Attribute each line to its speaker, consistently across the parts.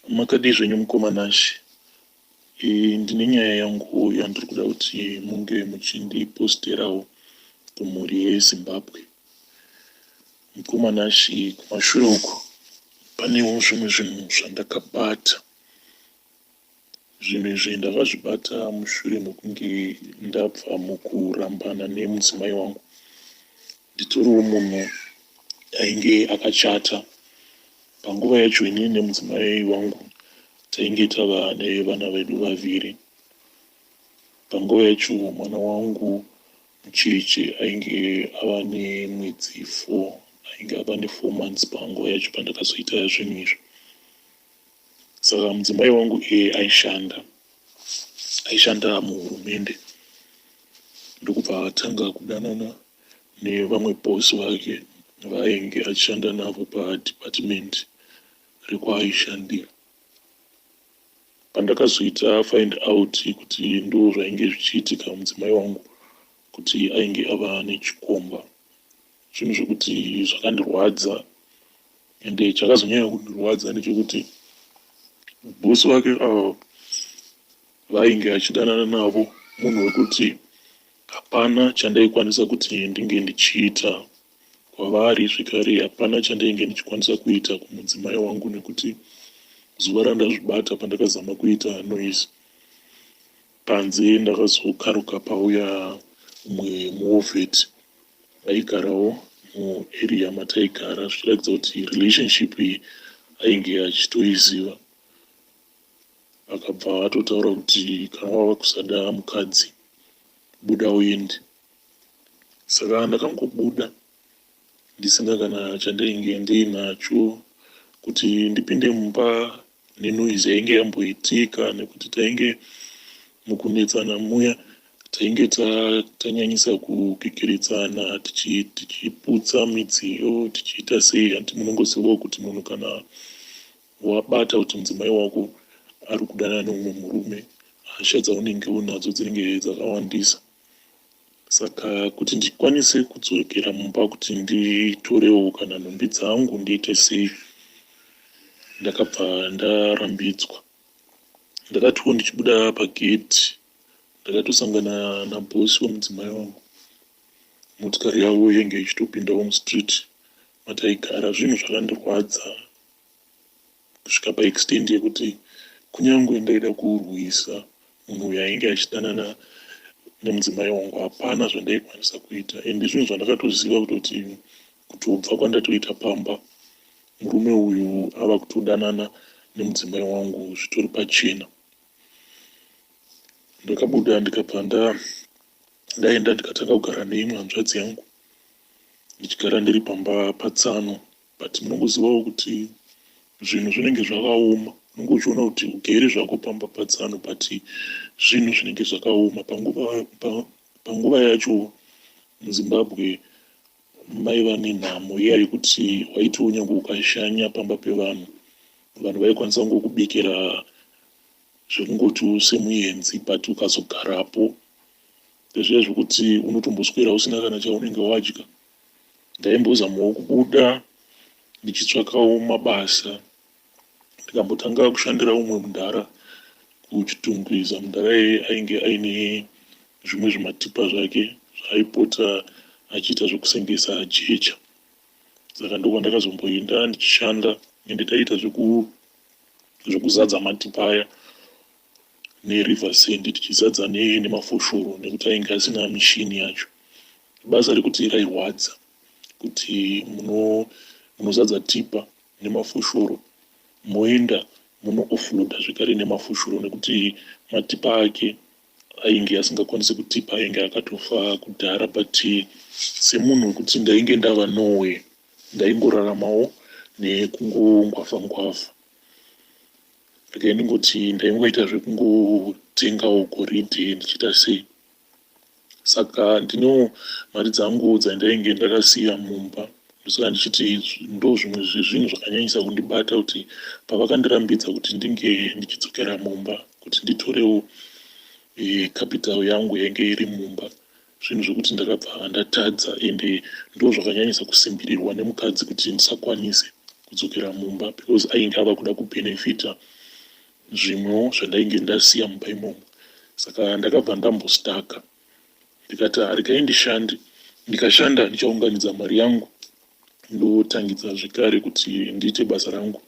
Speaker 1: Makadii zvenyu mukoma Nashe? Ndine nyaya yangu yandiri kuda kuti munge muchindiposterawo kumhuri yeZimbabwe. Mukoma Nashe, kumashure uku panewo zvimwe zvinhu zvandakabata. Zvinhu izvi ndakazvibata mushure mekunge ndabva mukurambana nemudzimai wangu. Nditoriwo munhu ainge akachata. Panguva yacho inini nemudzimai wangu tainge tava nevana vedu vaviri. Panguva yacho mwana wangu mucheche ainge ava nemwedzi 4, ainge ava ne4 months panguva yacho pandakazoita zvinhu izvi. Saka mudzimai wangu iye aishanda, aishanda muhurumende ndokubva atanga kudanana nevamwe boss vake vaainge achishanda navo padepartment rekwaaishandira. Pandakazoita find out kuti ndo zvainge zvichiitika mudzimai wangu kuti ainge ava nechikomba, zvinhu zvekuti zvakandirwadza. Ende chakazonyanya kundirwadza ndechekuti boss vake ava vainge achidanana navo munhu wekuti hapana chandaikwanisa kuti ndinge ndichiita kwavari, zvekare hapana chandainge ndichikwanisa kuita kumudzimai wangu nekuti zuva randazvibata pandakazama kuita noise panze ndakazokaruka pauya umwe muwar vet aigarawo muarea mataigara, zvichiratidza kuti relationship iyi ainge achitoiziva. Akabva atotaura kuti kana wava kusada mukadzi, buda uende. Saka ndakangobuda ndisina kana chandainge ndiinacho kuti ndipinde mumba nenoise yainge yamboitika, nekuti tainge mukunetsana muya, tainge tanyanyisa kukekeretsana, tichiputsa midziyo, tichiita sei. Hanti munongozivawo kuti munhu kana wabata kuti mudzimai wako ari kudanana neumwe murume, hasha dzaunenge unadzo dzinenge dzakawandisa. Saka kuti ndikwanise kudzokera mumba kuti nditorewo kana nhumbi dzangu ndiite sei, ndakabva ndarambidzwa. Ndakatiwo ndichibuda pagedhi ndakatosangana naboss wemudzimai wangu, motikari yavo yainge ichitopindawo mustreet mataigara. Zvinhu zvakandirwadza kusvika paextent yekuti kunyange ndaida kurwisa munhu uyu ainge achidanana nemudzimai wangu, hapana zvandaikwanisa kuita. Ende zvinhu zvandakatoziva kutoti kutobva kwandatoita pamba, murume uyu ava kutodanana nemudzimai wangu, zvitori pachena. Ndakabuda ndikabva ndaenda ndikatanga kugara neimwe hanzvadzi yangu, ndichigara ndiri pamba patsano. But munongozivawo kuti zvinhu zvinenge zvakaoma, unenge uchiona kuti ugere zvako pamba patsano, but zvinhu zvinenge zvakaoma. Panguva yacho muZimbabwe maiva nenhamo iya yekuti waitiwo nyange ukashanya pamba pevanhu, vanhu vaikwanisa kungokubikira zvekungoti semuenzi, but ukazogarapo ndezviya zvekuti unotomboswera usina kana chaunenge wadya. Ndaimbozamawo kubuda ndichitsvakawo mabasa, ndikambotanga kushandira umwe mudhara kuChitungwiza. Mudhara iyeye ainge aine zvimwe zvimatipa zvake zvaaipota achiita zvekusengesa jecha. Saka ndokwandakazomboenda ndichishanda, ende taiita zvekuzadza matipa aya neriver sand, tichizadza nemafoshoro nekuti ainge asina mishini yacho. Basa rekuti rairwadza kuti munozadza tipa nemafoshoro, moenda muno offloada zvekare nemafoshoro, nekuti matipa ake ainge asingakwanisi kutipa, ainge akatofa kudhara. But semunhu wekuti ndainge ndava nowhere, ndaingoraramawo nekungongwavha ngwavha. Regai ndingoti ndaingoita zvekungotengawo goridhe ndichiita sei. Saka ndinewo mari dzangu dzandainge ndakasiya mumba. Ndosaka ndichiti ndo zvimwe zvezvinhu zvakanyanyisa kundibata, kuti pavakandirambidza kuti ndinge ndichidzokera mumba kuti nditorewo capital yangu yainge iri mumba, zvinhu zvekuti ndakabva ndatadza. Ende ndo zvakanyanyisa kusimbirirwa nemukadzi kuti ndisakwanise kudzokera mumba, because ainge ava kuda kubenefita. zvimwewo zvandainge ndasiya mumba imomo. Saka ndakabva ndambostaka ndikati regai ndishande, ndikashanda ndichaunganidza mari yangu ndotangidza zvekare kuti ndiite basa rangu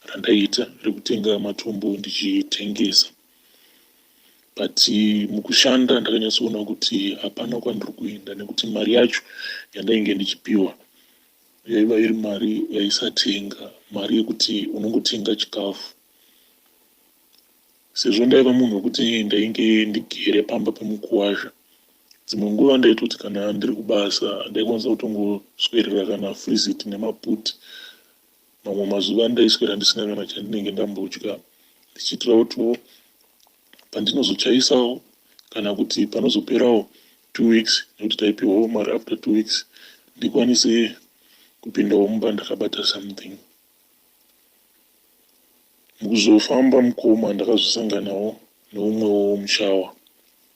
Speaker 1: randaiita rekutenga matombo ndichitengesa. But mukushanda ndakanyatsoona kuti hapana kwandiri kuenda nekuti mari yacho yandainge ndichipiwa yaiva iri mari yaisatenga, mari yekuti unongotenga chikafu. Sezvo ndaiva munhu wekuti ndainge ndigere pamba pemukuwasha, dzimwe nguva ndaitoti kana ndiri kubasa ndaikwanisa kutongoswerera kana freezit nemaputi. Mamwe mazuva ndaiswera ndisina kana chandinenge ndambodya ndichiitira kutiwo pandinozochaisawo kana kuti panozoperawo 2 weeks, nekuti taipihwawo mari after 2 weeks, ndikwanise kupindawo mumba ndakabata something. Mukuzofamba, mukoma, ndakazosanganawo neumwewo mushawa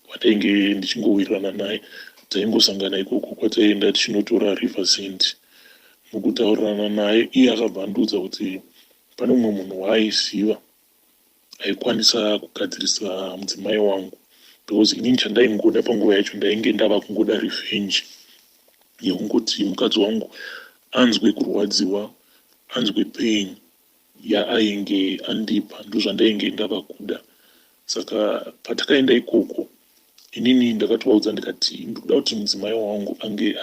Speaker 1: watainge ndichingowirirana naye. Taingosangana ikoko kwataienda tichinotora river sand. Mukutaurirana naye, iye akabva andiudza kuti pane mumwe munhu waaiziva aikwanisa kugadzirisa mudzimai wangu, because inini chandaingoda panguva yacho ndainge ndava kungoda revenge yekungoti mukadzi wangu anzwe kurwadziwa, anzwe pain yaainge andipa. Ndozvandainge ndava kuda. Saka patakaenda ikoko, inini ndakatovaudza ndikati ndikuda kuti mudzimai wangu ange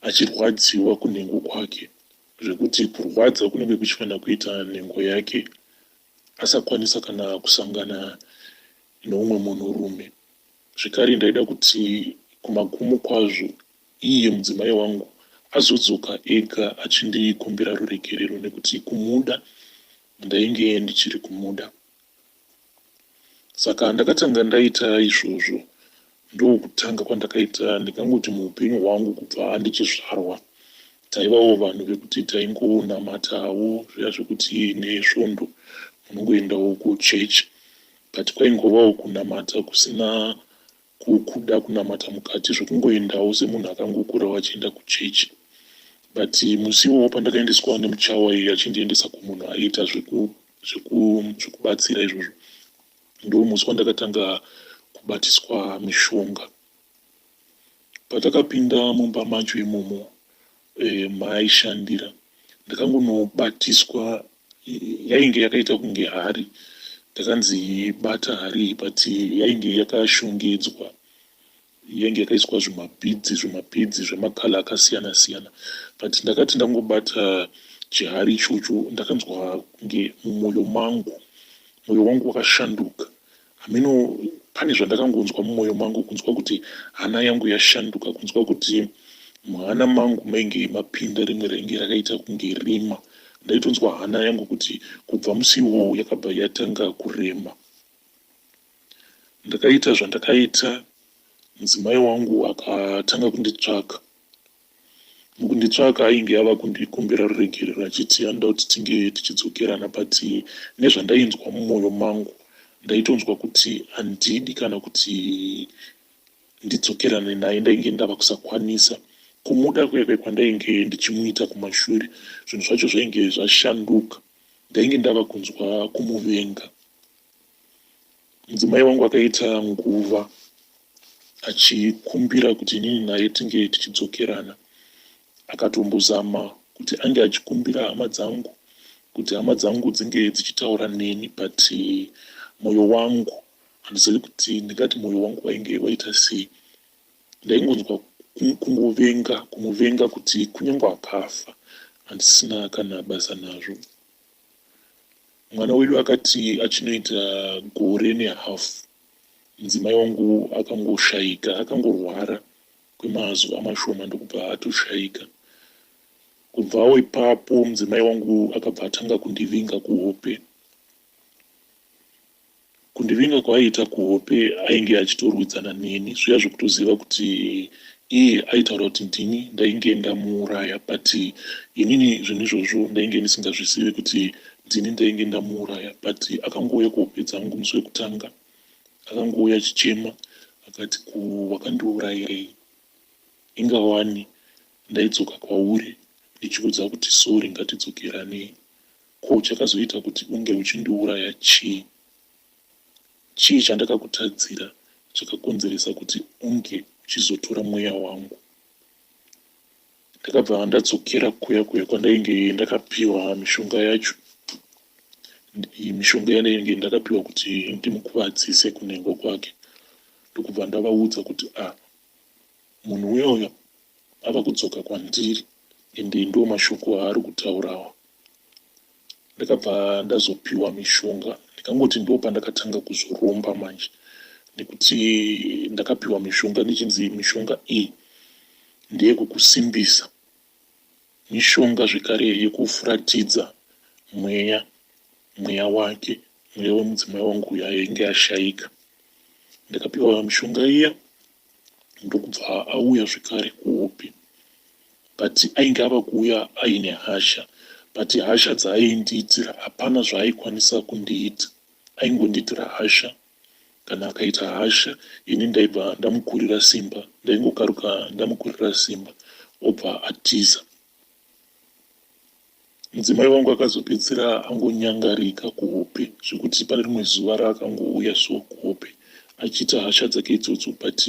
Speaker 1: achirwadziwa kunhengo kwake, zvekuti kurwadza kunenge kuchifanira kuita nhengo yake asakwanisa kana kusangana neumwe munhurume. Zvekare ndaida kuti kumagumo kwazvo iye mudzimai wangu azodzoka ega achindikumbira ruregerero, nekuti kumuda ndainge ndichiri kumuda. Saka ndakatanga ndaita izvozvo. Ndokutanga kwandakaita, ndingangoti muupenyu hwangu kubva ndichizvarwa, taivawo vanhu vekuti taingonamatawo zviya zvekuti nesvondo munongoendawo kuchechi, but kwaingovawo kunamata kusina kuda kunamata mukati, zvekungoendawo semunhu akangokurawo achienda kuchechi. But musi iwowo pandakaendeswa nemuchawa iyi achindiendesa kumunhu aiita zvekubatsira izvozvo, ndo musi wandakatanga kubatiswa mishonga. Patakapinda mumba macho imomo maaishandira, ndakangonobatiswa yainge yakaita kunge hari. Ndakanzi bata hari iyi, but yainge yakashongedzwa, yainge yakaiswa zvimabhidzi, zvimabhidzi zvemakala akasiyana siyana. But ndakati ndangobata chihari ichocho, ndakanzwa kunge mumwoyo mangu, mwoyo wangu wakashanduka. Hameno, pane zvandakangonzwa mumwoyo mangu, kunzwa kuti hana yangu yashanduka, kunzwa kuti muhana mangu mainge mapinda rimwe rainge rakaita kunge rima. Ndaitonzwa hana yangu kuti kubva musi iwowo yakabva yatanga kurema. Ndakaita zvandakaita, mudzimai wangu akatanga kunditsvaka. Mukunditsvaka ainge ava kundikumbira ruregerero achiti anoda kuti tinge tichidzokerana, but nezvandainzwa mumwoyo mangu ndaitonzwa kuti handidi kana kuti ndidzokerane naye. Ndainge ndava kusakwanisa kumuda kuya kwandainge ndichimuita kumashure. Zvinhu zvacho zvainge zvashanduka, ndainge ndava kunzwa kumuvenga. Mudzimai wangu akaita nguva achikumbira kuti inini naye tinge tichidzokerana. Akatombozama kuti ange achikumbira hama dzangu kuti hama dzangu dzinge dzichitaura neni, but mwoyo wangu, handizivi kuti ndingati mwoyo wangu wainge waita sei, ndaingonzwa kungovenga, kumuvenga, kuti kunyange akafa handisina kana basa nazvo. Mwana wedu akati achinoita gore nehafu, mudzimai wangu akangoshayika. Akangorwara kwemazuva mashoma ndokubva atoshayika. Kubvawo ipapo mudzimai wangu akabva atanga kundivinga kuhope. Kundivinga kwaaiita kuhope, ainge achitorwidzana neni, zviya zvekutoziva kuti iye aitaura kuti ndini ndainge ndamuuraya, but inini zvinhu izvozvo ndainge ndisingazvizivi kuti ndini ndainge ndamuuraya. But akangouya kuhope dzangu musi wekutanga, akangouya achichema akati, "Ku wakandiurayirei? Ingawani ndaidzoka kwauri ndichiudza kuti sorry, ngatidzokeranei." Ko chakazoita kuti unge uchindiuraya chii? Chii chandakakutadzira chakakonzeresa kuti unge uchizotora mweya wangu? Ndakabva ndadzokera kuya kuya kwandainge ndakapiwa mishonga yacho. Mishonga yandainge ndakapiwa kuti ndimukuvadzise kunhengo kwake. Ndokubva ndavaudza kuti a ah, munhu uya uya ava kudzoka kwandiri ende ndo mashoko aari kutaurawa. Ndakabva ndazopiwa mishonga ndikangoti ndo pandakatanga kuzoromba manje nekuti ndakapiwa mishonga ndichinzi mishonga iyi ndeyekukusimbisa mishonga zvekare yekufuratidza mweya mweya wake mweya wemudzimai wangu uyo ainge ashaika ndakapiwa mishonga iya ndokubva auya zvekare kuhope but ainge ava kuuya aine hasha but hasha dzaaindiitira hapana zvaaikwanisa kundiita aingondiitira hasha kana akaita hasha ini ndaibva ndamukurira simba ndaingokaruka ndamukurira simba obva atiza Mudzimai wangu akazopedzisira angonyangarika kuhope zvekuti pane rimwe zuva raakangouya so kuhope achiita hasha dzake idzodzo but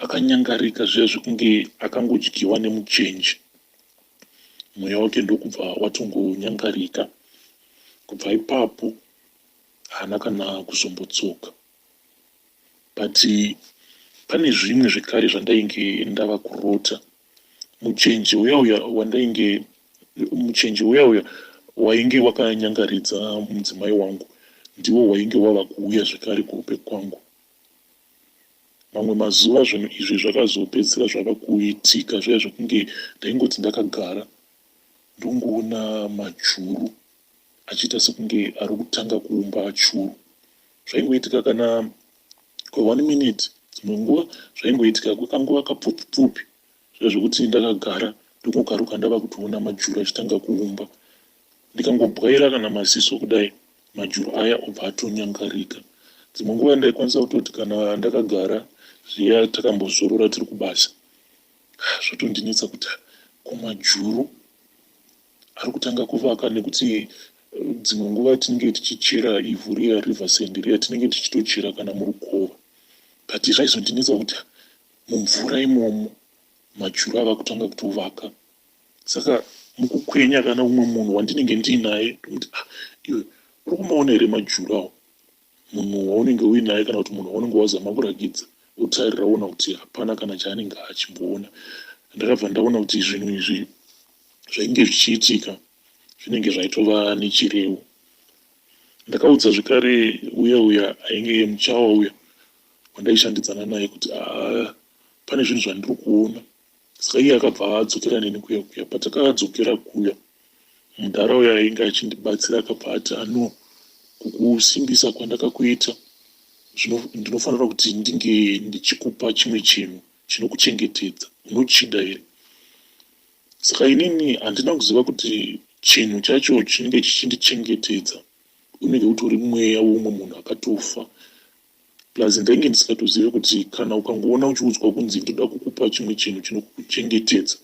Speaker 1: akanyangarika zviya zvekunge akangodyiwa nemuchenje mweya wake ndokubva watongonyangarika kubva ipapo haana kana kuzombodzoka but pane zvimwe zvekare zvandainge ndava kurota Muchenje uya uya wandainge muchenje uya uya wainge wakanyangaridza mudzimai wangu ndiwo wainge wava kuuya zvekare kuhope kwangu. Mamwe mazuva zvinhu izvi zvakazopedzisira zvava kuitika zviya zvekunge ndaingoti ndakagara ndongoona majuru achiita sekunge ari kutanga kuumba churu. Zvaingoitika kana kwe one minute dzimwe nguva zvaingoitika kwekanguva kapfupi pfupi zviya zvekuti ndakagara ndongokaruka ndava kutoona majuru achitanga kuumba. Ndikangobwaira kana maziso kudai majuru aya obva atonyangarika. Dzimwe nguva ndaikwanisa kutoti kana ndakagara zviya takambozorora tiri kubasa zvatondinetsa kuti ko majuru ari kutanga kuvaka nekuti eh, dzimwe nguva tinenge tichichera ivhu riya river sand riya tinenge tichitochera kana murukova but zvaizondinetsa kuti mumvura imomo majuru ava kutanga kutovaka saka mukukwenya kana umwe munhu wandinenge ndiinaye ndokuti ah, iwe uri kumaona here majuru awo munhu waunenge uinaye kana kuti munhu waunenge wazama kurakidza otarira woona kuti hapana kana chaanenge achimboona ndakabva ndaona kuti zvinhu izvi zvainge zvichiitika zvinenge zvaitova nechirevo ndakaudza zvekare uya uya ainge muchawa uya wandaishandidzana naye kuti aa pane zvinhu zvandiri kuona Saka iye akabva adzokera neni kuya kuya. Patakadzokera kuya, mudhara uya ainge achindibatsira akabva ati ano kukusimbisa kwandakakuita ndinofanira kuti ndinge ndichikupa chimwe chinhu chinokuchengetedza unochida here saka inini handina kuziva kuti chinhu chacho chinenge chichindichengetedza unenge utori mweya weumwe munhu akatofa Plus ndainge ndisingatozive kuti kana ukangoona uchiudzwa kunzi ndoda kukupa chimwe chinhu chinokuchengetedza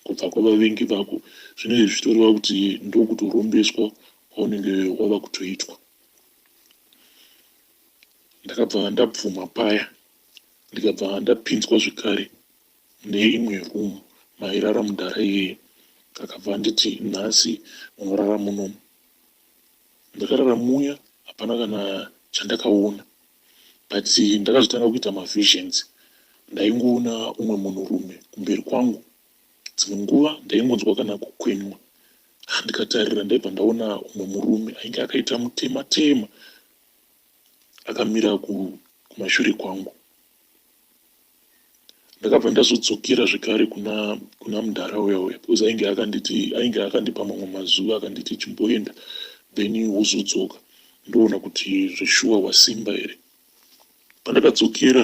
Speaker 1: kubva kwavavengi vako zvinenge zvichitoreva kuti ndokutorombeswa kwaunenge wava kutoitwa. Ndakabva ndabvuma paya ndikabva ndapinzwa zvekare mune imwe room mairara mudhara iyeye akabva anditi nhasi unorara munomu. Ndakarara muya hapana kana chandakaona but ndakazotanga kuita mavisions ndaingoona umwe munhurume kumberi kwangu dzimwe nguva ndaingonzwa kana kukwenywa ndikatarira ndaibva ndaona umwe murume ainge akaita mutema tema akamira kumashure kwangu Ndakabva ndazodzokera zvekare kuna kuna mudhara uya uya because ainge akanditi ainge akandipa mamwe mazuva akanditi chimboenda then wozodzoka ndoona kuti zveshuwa wasimba here. Pandakadzokera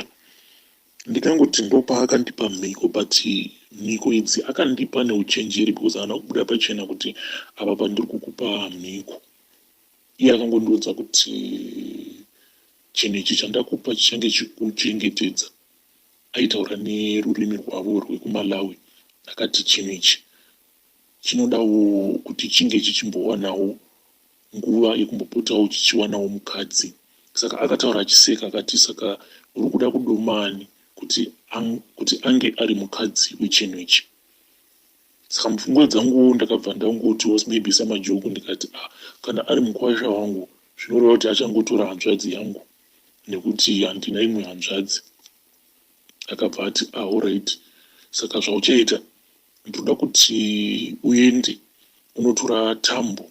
Speaker 1: ndikangoti ndopaakandipa mhiko but mhiko idzi akandipa neuchenjeri because haana kubuda pachena kuti apa pandiri kukupa mhiko. Iye akangondiudza kuti chinhu ichi chandakupa chichange chikuchengetedza Aitaura nerurimi rwavo rwekuMalawi akati chinhu ichi chinodawo kuti chinge chichimbowanawo nguva yekumbopotawo chichiwanawo mukadzi. Saka akataura achiseka akati saka uri kuda kudoma ani kuti, kuti ange ari mukadzi wechinhu ichi? Saka mupfungwa dzanguwo ndakabva ndangotiwo maybe samajoku ndikati ah, kana ari mukwasha wangu zvinoreva kuti achangotora hanzvadzi yangu nekuti handina imwe hanzvadzi. Akabva ati ah, alright, saka zvauchaita ndinoda kuti uende unotora tambo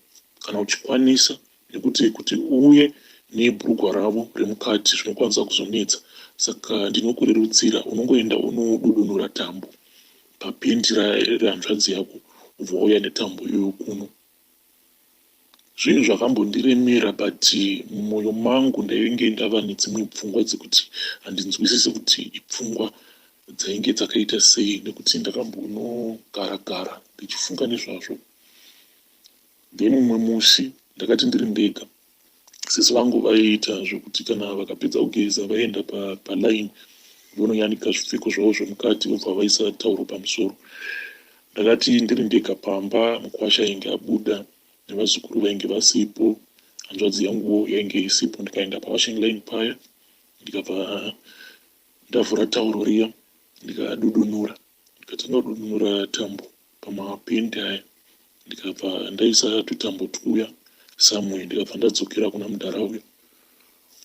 Speaker 1: kana uchikwanisa nekuti kuti uuye nebhurugwa ravo remukati zvinokwanisa kuzonetsa saka ndinokurerutsira unongoenda unodudunura tambo papendi rehanzvadzi yako ubva wauya netambo iyoyo kuno. Zvinhu zvakambondiremera but mumoyo mangu ndainge ndava nedzimwe pfungwa dzekuti handinzwisise kuti ipfungwa dzainge dzakaita sei nekuti ndakambonogara gara ndichifunga nezvazvo. Then mumwe musi ndakati ndiri ndega sisi vangu vaiita zvekuti kana vakapedza kugeza vaienda paline pa vonoyanika zvipfeko zvavo zvemukati vobva vaisa tauro pamusoro. Ndakati ndiri ndega pamba mukwasha ainge abuda nevazukuru vainge vasipo hanzvadzi yanguwo yainge isipo ndikaenda pawashing line paya ndikabva ndavhura tauro riya ndikadudunura ndikatanga kududunura tambo pamapenti aya ndikabva ndaisa tutambo twuya somewhere ndikabva ndadzokera kuna mudhara uya.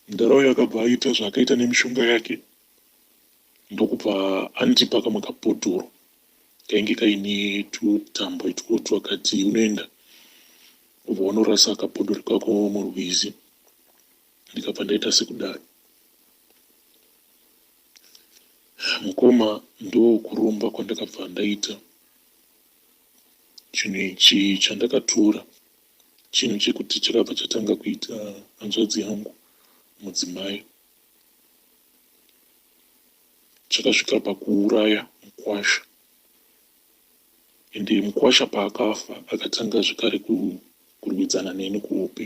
Speaker 1: Mudhara uya akabva aita zvaakaita nemishonga yake ndokubva andipa kamwe kabhodhoro kainge kaine tutambo itwotwo akati unoenda ubva wanorasa kabhodhoro kako murwizi ndikabva ndaita sekudaro. Mukoma ndokuromba kwandakabva ndaita. Chinhu ichi chandakatora chinhu chekuti chakabva chatanga kuita hanzvadzi yangu mudzimai. Chakasvika pakuuraya mukwasha ende mukwasha paakafa akatanga zvekare kurwidzana neni kuhope.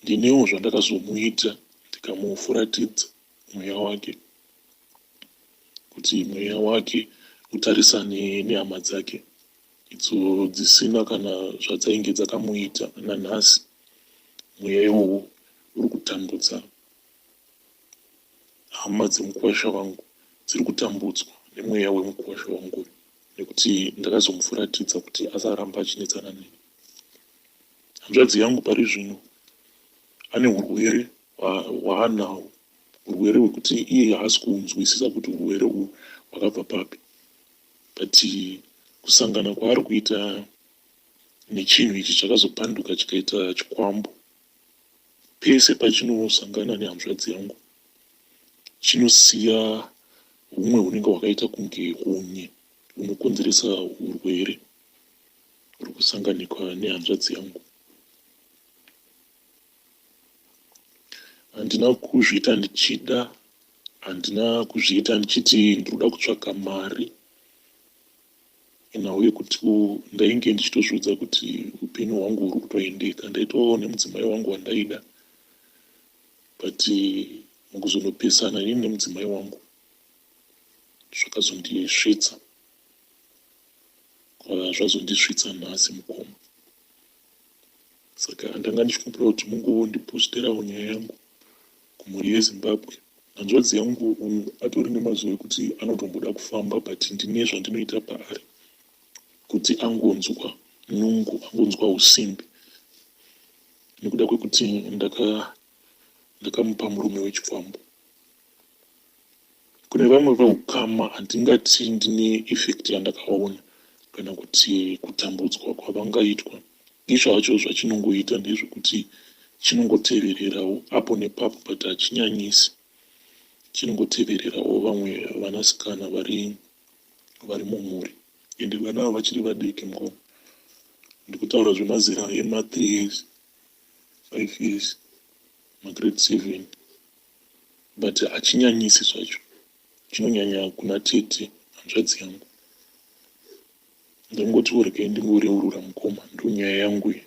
Speaker 1: Ndinewo zvandakazomuita ndikamufuratidza mweya wake kuti mweya wake utarisane nehama dzake idzo dzisina kana zvadzainge dzakamuita nanhasi mweya iwowo uri kutambudza hama dzemukuwasha wangu dziri kutambudzwa nemweya wemukuwasha wangu uyu nekuti ndakazomufuratidza kuti asaramba achinetsana neni. Hanzvadzi yangu pari zvino ane hurwere hwaanahwo, hurwere hwekuti iye haasi kunzwisisa kuti hurwere uhu hwakabva papi but kusangana kwaari kuita nechinhu ichi chakazopanduka chikaita chikwambo pese pachinosangana nehanzvadzi yangu chinosiya humwe hunenge hwakaita kunge hunye hunokonzeresa hurwere huri kusanganikwa nehanzvadzi yangu. Handina kuzviita ndichida, handina kuzviita ndichiti ndinoda kutsvaga mari. Inhau yekuti ndainge ndichitozviudza kuti upenyu hwangu huri kutoendeka. Ndaitovawo nemudzimai wangu wandaida but mukuzonopesana inini nemudzimai wangu zvakazondisvitsa kwazvazondisvitsa nhasi mukoma. Saka ndanga ndichikumbira kuti mungondiposterawo nyaya yangu kumhuri yeZimbabwe. Hanzvadzi yangu uyu atori nemazuva ekuti anotomboda kufamba but ndine zvandinoita paari kuti angonzwa nungo, angonzwa husimbe nekuda kwekuti ndaka ndakamupa murume wechikwambo. Kune vamwe veukama handingati ndine effect yandakaona kana kuti kutambudzwa kwavangaitwa. Icho hacho zvachinongoita ndezvekuti chinongotevererawo apo nepapo but hachinyanyisi. Chinongotevererawo vamwe vanasikana vari vari mumhuri ende vana ava vachiri vadiki mukoma. Ndikutaura zvemazera ema 3 years, 5 years, magrade 7. But hachinyanyisi zvacho chinonyanya kuna tete hanzvadzi yangu. Ndangotiwo regai ndingoreurura mukoma ndonyaya yangu iyi.